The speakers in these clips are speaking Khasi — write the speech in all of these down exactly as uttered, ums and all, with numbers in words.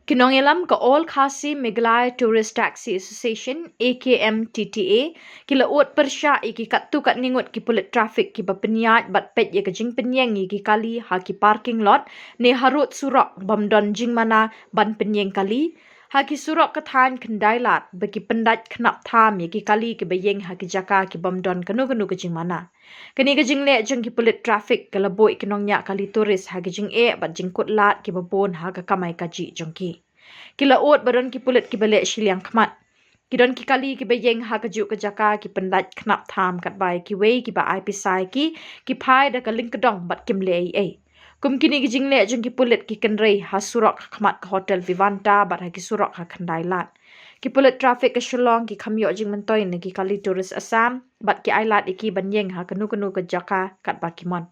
Ki nongïalam ka All Khasi Meghalaya Tourist Taxi Association, A K M T T A, ki la ud pyrshah ïa ki katto katne ngut ki pulit traffic kiba pynïaid bad peit ïa ka jingpynïeng ïa ki kali ha ki parking lot ne harud surok bym don jingmana ban pynïeng kali, ha ki surok ka thaiñ Khyndai Lad ba ki pyndait khnap tham ïa ki kali kiba ïeng ha ki jaka ki bym don kano kano ka jingmana. Kane ka jingleh jong ki pulit traffic ka la buh ïa ki nongñiah kali tourist ha ki jingeh bad jingkut lad kiba bun ha ka kamai kajih jong ki. Ki la ud ba don ki pulit kiba leh shiliang khmat. Ki don ki kali kiba ïeng ha kajuh ka jaka ki pyndait khnap tham katba ïa kiwei kiba ai pisa ïa ki, ki phai da ka lyngkdong bad kim leh ei ei. Kum kine ki jingleh jong ki pulit ki kynrei ha surok ha khmat ka Hotel Vivanta bad ha ki surok ha Khyndai Lad. Ki pulit traffic ka Shillong ki kham ïoh jingmyntoi na ki kali tourist Assam bad ki ailad ïa ki ban ïeng ha kano kano ka jaka katba ki mon.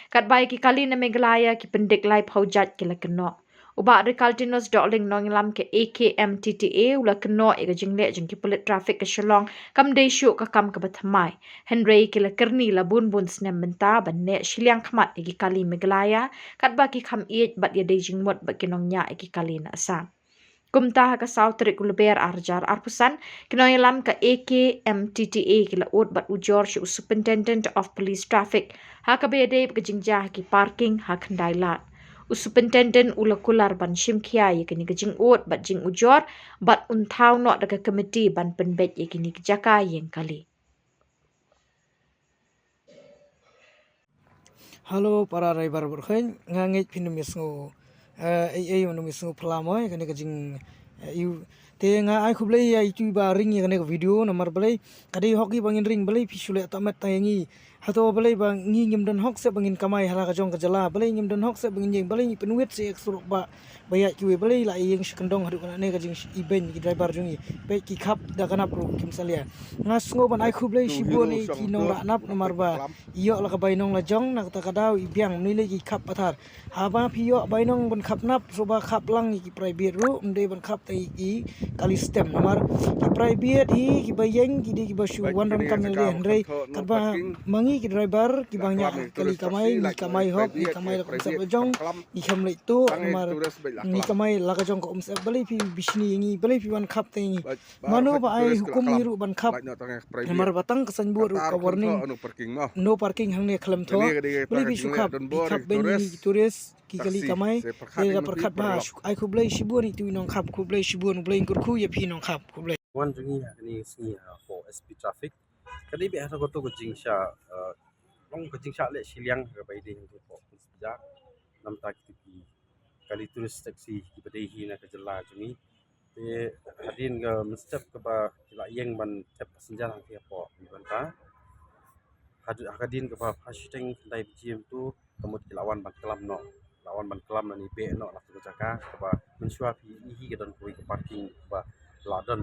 Katba ïa ki kali na Meghalaya ki pyndik laiphew jait ki la kynnoh. U Bah Ricardinos Dohling, nongïalam ka A K M T T A, u la kynnoh ïa ka jingleh jong ki pulit traffic ka Shillong kam dei shuh ka kam kaba thymmai. Hynrei ki la kyrni la bun bun snem mynta ban leh shiliang khmat ïa ki kali Meghalaya katba ki kham ïeit bad ïadei jingmut bad ki nongñiah ïa ki kali na Assam. Kumta ha ka saw tarik u Lber ar hajar arphew san, ki nongïalam ka A K M T T A ki la ud bad ujor sha u Superintendent of Police Traffic ha kaba ïadei bad ka jingjia ha ki parking ha Khyndai Lad. U Superintendent u la kular ban shim khia ïa kane ka jingud bad jingujor bad un thaw noh da ka komiti ban pynbeit ïa kine ki jaka ïeng kali. Hello para raibar bor khein, nga ngeit phin ym ïasngew, eh, ei ei ym ïasngew phylla mo ïa kane ka jing, eh, ïu. Te nga ai khublei ïa itu iba ring ïa kane ka video, namar balei ka dei hok ïa ba ngin ring, balei phi shu leh tang met tang ïa ngi. Hato balei ba ngi ngim don hok seh ba ngin kamai ha la ka jong ka jylla, balei ngim don hok seh ba ngin ïeng, balei ngi pynwit seh ïa ka surok ba ba ïaid kiwei, balei la ïeng shi kyndong haduh kane ka jingibeiñ ki driver jong ngi. Peit ki khap da ka nap ruh kim salia. Nga sngew ban ai khublei shibun ïa ki nongrah nap namar ba ïoh la ka bainong la jong, na kata ka daw i biang mynne lei ki khap pathar. Haba phi ïoh bainong ban khap nap, shuwa ba khap lang ïa ki private ruh, ym dei ban khap tang ïa ki kali stem, namar ki private hi kiba ïeng ki dei kiba shu wan donkam ïalade, hynrei katba ma ngi ki driver kiba ngi kali kamai, ngi kamai hok, ngi kamai la ka umsyep la jong, ngi kham leit tuh namar ngi kamai la ka jong ka umsyep. Balei phi bishni ïa ngi, balei phi wan khap tang ïa ngi. Mano ba ai hukum ïa ruh ban khap, namar ba tang ka signboard ruh ka warning, no parking hangne khlem thoh. Balei phi shu khap, phi khap bein ïa ngi ki tourist, ki kali kamai. Te da pyrkhat bha. Ai khublei shibun ïa itu i nongkhap, khublei shibun, U Blei un kyrkhu ïa phi nongkhap, khublei. Wan jong ngi ha kane ka sngi ha four S P traffic. Ka dei beit ha kato ka jingshah, eh, long ka jingshah leh shiliang kaba ïadei hangto hapoh Police Bazar. Namar kito ki kali tourist taxi kiba dei hi na ka jylla jong ngi. Te hadien ka mynstep kaba ki la ïeng ban thep passenger hangtei hapoh Vivanta, hadien kaba pha shiteng khyndai baje mynta, ka mut ki la wan ban klam noh, la wan ban klam nangne beh noh na ka jaka kaba mynshuwa phi i hi ka don kawei ka parking kaba la don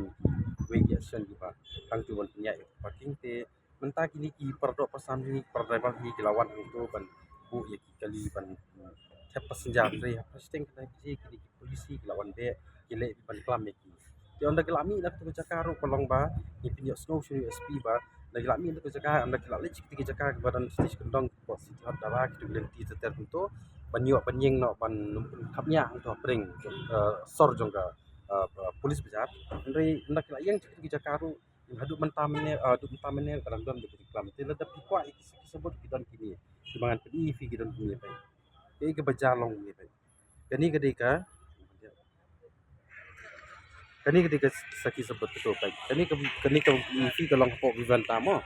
kiwei ki action kiba tang tu ban pynïaid ïa ka parking. Te mynta kine ki para doh para sam jong ngi, para driver jong ngi ki la wan hangto ban buh ïa ki kali ban thep passenger, hynrei ha pha shiteng khyndai baje kine ki police ki la wan beh, ki leh ban klam ïa ki. Te ynda ki la mih na kata ka jaka ruh ka long ba ngi pynïohsngew sha u S P ba ynda ki la mih na kata ka jaka, ynda ki la leit sha kata ka jaka kaba don shi kyndong hapoh City Hall Dara, kito ki lynti ter ter hangto ban ïoh ban ïeng noh ban khapngiah hangto hapdeng, eh, sor jong ka, eh, Police Bazar. Hynrei ynda ki la ïeng sha kata ka jaka ruh, haduh mynta mynne, ah, haduh mynta mynne ka dang don ba ki klam. Te lada phi kwah ïa ki sakhi sabut ki don kine. Kiba ngan pyni ïa phi ki don kine peit. Kaei kaba jia long kine peit. Kane ka dei ka, kane ka dei ka sakhi sabut kato peit. Kane ka, kane ka pyni ïa phi ka long hapoh Vivanta mo.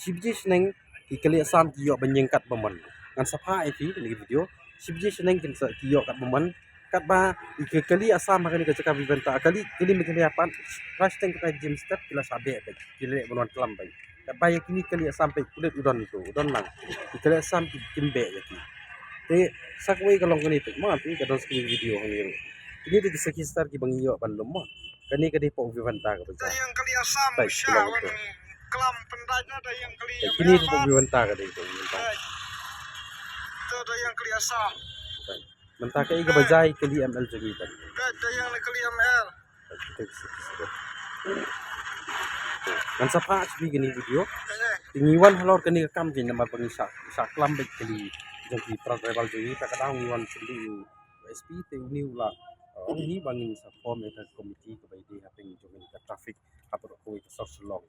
Shi baje shaneng ki kali Assam ki ïoh ban ïeng katba mon. Ngan sa phah ïa phi kane ka video. Shi baje shaneng kin sa ki ïoh katba mon. Katba ïa ki kali Assam ha kane ka jaka Vivanta, kali, kali Meghalaya pat, pha shiteng khyndai baje mynstep ki la shah beh beit, ki leh ban wan klam beit. Katba ïa kine kali Assam peit, pulit u don tu, u don lang. Ki kali Assam ki, kim beh ïa ki. Te sa kawei ka long kane peit, ma peit ka don sa kawei video hangne ruh. Kine dei ki sakhi star kiba ngi ïoh ban lum mo. Kane ka dei hapoh Vivanta kaba jia. Peit, ka long tu. Peit, kine hapoh Vivanta ka dei, hapoh Vivanta. Peit. Mynta kaei kaba jia ïa kali M L jong ngi peit. Ngan sa phah sha phi kane ka video. Te ngi wan halor kane ka kam kein namar ba ngi shah, shah klam beit kali jong ki para driver jong ngi, ta ka daw ngi wan sha u S P te une u la, uh, Hi ba ngin sa form ïa ka committee kaba ïadei hapdeng jong ka traffic hapoh kawei ka sor Shillong.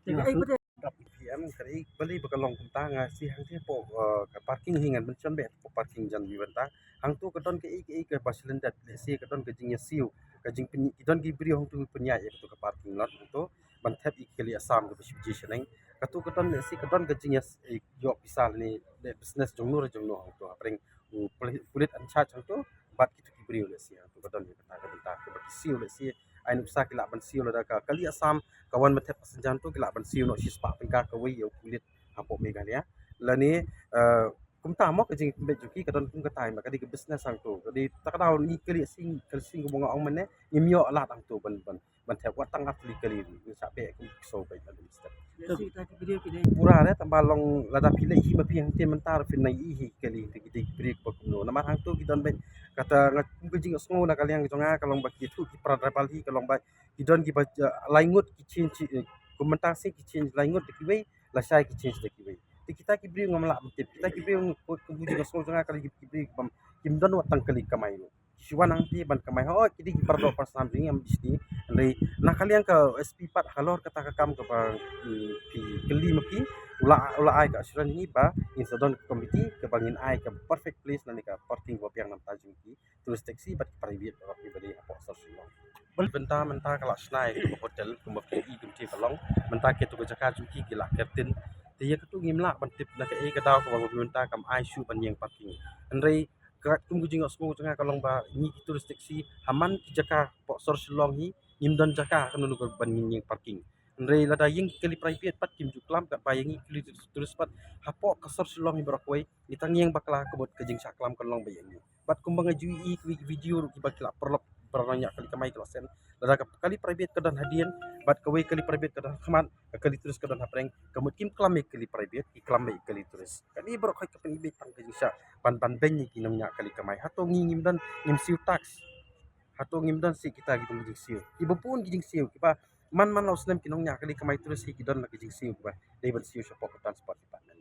P M ka dei balei ba ka long kumta, nga sngew hangtei hapoh ka parking hi ngan mention beit hapoh parking jan bynta. Hangto ka don kaei kaei kaba shlyndet, lehse ka don ka jingïasiew, ka jingpynïaid, ki don ki briew hangto pynïaid ïa kato ka parking lot hangto ban thep ïa ki kali Assam kaba shiphew shaneng. Kato ka don lehse ka don ka jingïa ïoh pisa lane business jongno re jongno hangto hapdeng u pulit in charge hangto bad kito ki briew lehse hangto ka don ïa kata ka bynta kaba ki siew lehse ai nuksa ki lah ban siew lada ka kali Assam ka wan ban thep passenger hangto ki lah ban siew noh shispah tyngka kawei ïa u pulit hapoh Meghalaya lane kumta mo ka jingpynbeit jong ki ka don kum kata ma ka dei ka business hangto ka dei ta ka daw ngi kali sing kali sing kumba nga ong mynne ngim ïoh lad hangto ban ban ban thep wat tang ar tylli kali ngi sa beh kum ki so beit lada step. Pura re tang ba long lada phi leh hi ma phi hangtei mynta phin nang ïohi kali te ki dei ki briew ba kumno namar hangto ki don beit kata nga kum ka jingsngew na ka liang jong nga ka long ba ki thuh ki para driver hi ka long ba ki don kiba lai ngut ki change kum mynta seh ki change lai ngut da kiwei lashai ki change da kiwei. Te kita ki briew ngam lah ban tip kita ki briew kum ka jingsngew jong nga ka long ki briew kim don wat tang kali kamai ruh. Ki shu wan hangtei ban kamai hooid ki dei ki para doh para snam jong ngi ngam dei shisha. Hynrei na ka liang ka S P pat halor kata ka kam kaba phi kylli ma phi u la u la ai ka assurance hi ba ngin sa don ka committee kaba ngin ai ka perfect place lane ka parking ba biang na bynta jong ki tourist taxi bad ki private ba phi ba dei hapoh sor Shillong. Bad bynta mynta ka la shna ïa ka hotel kumba phi i kumte ka long mynta kato ka jaka jong ki ki la kertin. Te ïa kato ngim lah ban tip na kaei ka daw kaba mynta kam ai shuh ban ïeng parking. Hynrei ka kum ka jingïohsngew jong nga ka long ba ngi ki tourist taxi ha man ki jaka hapoh sor Shillong hi ngim don jaka ha kano kano ban ngin ïeng parking. Hynrei lada ïeng ki kali private pat kim ju klam katba ïa ngi ki kali tourist pat hapoh ka sor Shillong hi baroh kawei ngi tang ïeng bakla ka mut ka jingshah klam kan long ba ïa ngi. Bad kumba nga ju ïohi ki video ruh kiba ki la paralok para nongñiah kali kamai ki la send lada ka kali private ka don hadien bad kawei kali private ka don ha khmat ka kali tourist ka don hapdeng ka mut kim klam ïa ki kali private ki klam ïa ki kali tourist. Kane baroh kawei ka pynbeit tang ka jingshah ban ban beiñ ïa ki nongñiah kali kamai. Hato ngi ngim don ngim siew tax? Hato ngim don seh kita ki dong ki jingsiew kiba bun ki jingsiew kiba man man la u snem ki nongñiah kali kamai tourist hi ki don la ki jingsiew kiba dei ban siew shapoh ka transport department.